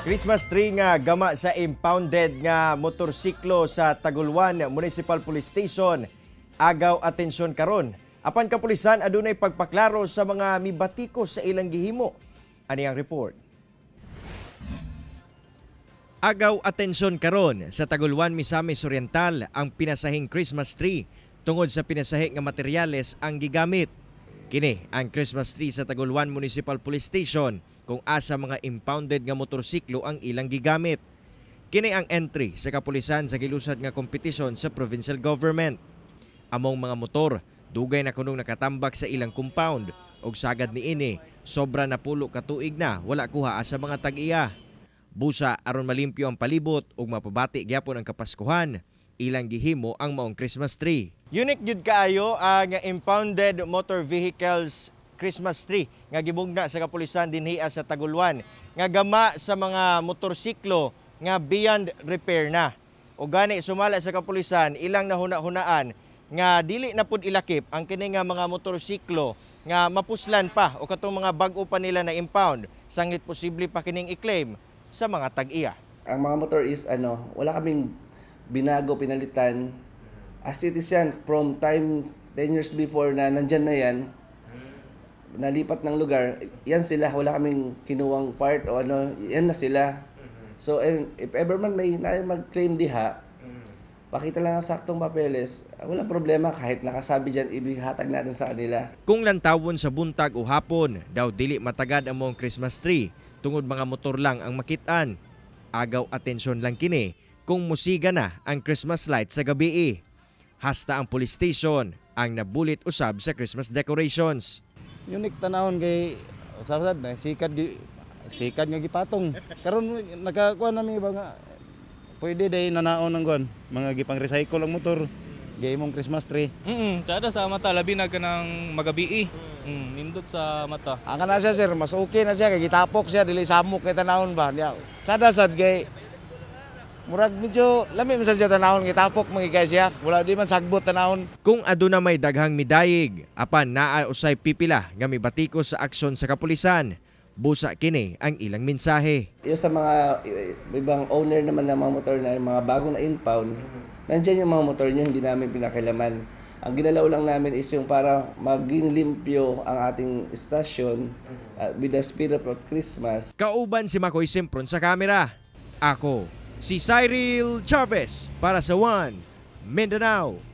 Christmas tree nga gama sa impounded nga motorsiklo sa Taguluan Municipal Police Station agaw atensyon karon. Apan kapulisan adunay pagpaklaro sa mga mibatiko sa ilang gihimo. Ani ang report. Agaw atensyon karon sa Taguluan, Misamis Oriental ang pinasahing Christmas tree tungod sa pinasahi nga materyales ang gigamit. Kini ang Christmas tree sa Taguluan Municipal Police Station kung asa mga impounded nga motorsiklo ang ilang gigamit. Kini ang entry sa kapulisan sa gilusad nga kompetisyon sa provincial government. Among mga motor, dugay na kunong nakatambak sa ilang compound ug sagad niini, sobra na 10 ka tuig na wala kuha sa mga tag-iya. Busa aron malimpyo ang palibot ug mapabati gyapon ang Kapaskuhan, ilang gihimo ang maong Christmas tree. Unique gyud kaayo ang impounded motor vehicles Christmas tree nga gibugna sa kapulisan dinhi sa Taguluan nga gama sa mga motorsiklo nga beyond repair na. O gani sumala sa kapulisan, ilang nahuna-hunaan nga dili na pud ilakip ang kini nga mga motorsiklo nga mapuslan pa o katong mga bag-o pa nila na impound, sanglit posible pa kining i-claim sa mga tag-iya. Ang mga motor is ano, wala kaming binago, pinalitan. As it is yan, from time 10 years before na nandyan na yan, nalipat ng lugar, yan sila, wala kaming kinuwang part o ano, yan na sila. So, and if ever man may na mag-claim diha, pakita lang ang saktong papeles, walang problema kahit nakasabi dyan, ibihatag natin sa kanila. Kung lantawon sa buntag o hapon, daw dili matagad ang maong Christmas tree tungod mga motor lang ang makitaan. Agaw atensyon lang kini kung musiga na ang Christmas light sa gabi. Hasta ang police station ang nabulit usab sa Christmas decorations. Unique tanawon kay usab na sikad gi sikad nga gipatong. Karon nakakuha nami ba nga pwede day nanaon ng kuan, mga gipang recycle ang motor. Gihimong Christmas tree. Tsada sa mata, labi na kanang magabii. Nindot sa mata. Ang kana siya, sir, mas okay na siya kay gitapok siya, dili samok kay tanawon ba. Niya. Sada sad kay murag medyo lami man sad siya tanawon, gitapok man kay siya. Wala di man sagbot tanawon. Kung aduna may daghang midayig, apan naa usay pipila nga mibatiko sa aksyon sa kapulisan. Busa kini ang ilang mensahe. Yung sa mga ibang owner naman ng mga motor na yung mga bagong na impound, nandiyan yung mga motor nyo, hindi namin pinakialaman. Ang ginalaw lang namin is yung para maging limpyo ang ating istasyon with the spirit of Christmas. Kauban si Makoy Sempron sa kamera. Ako, si Cyril Chavez para sa One Mindanao.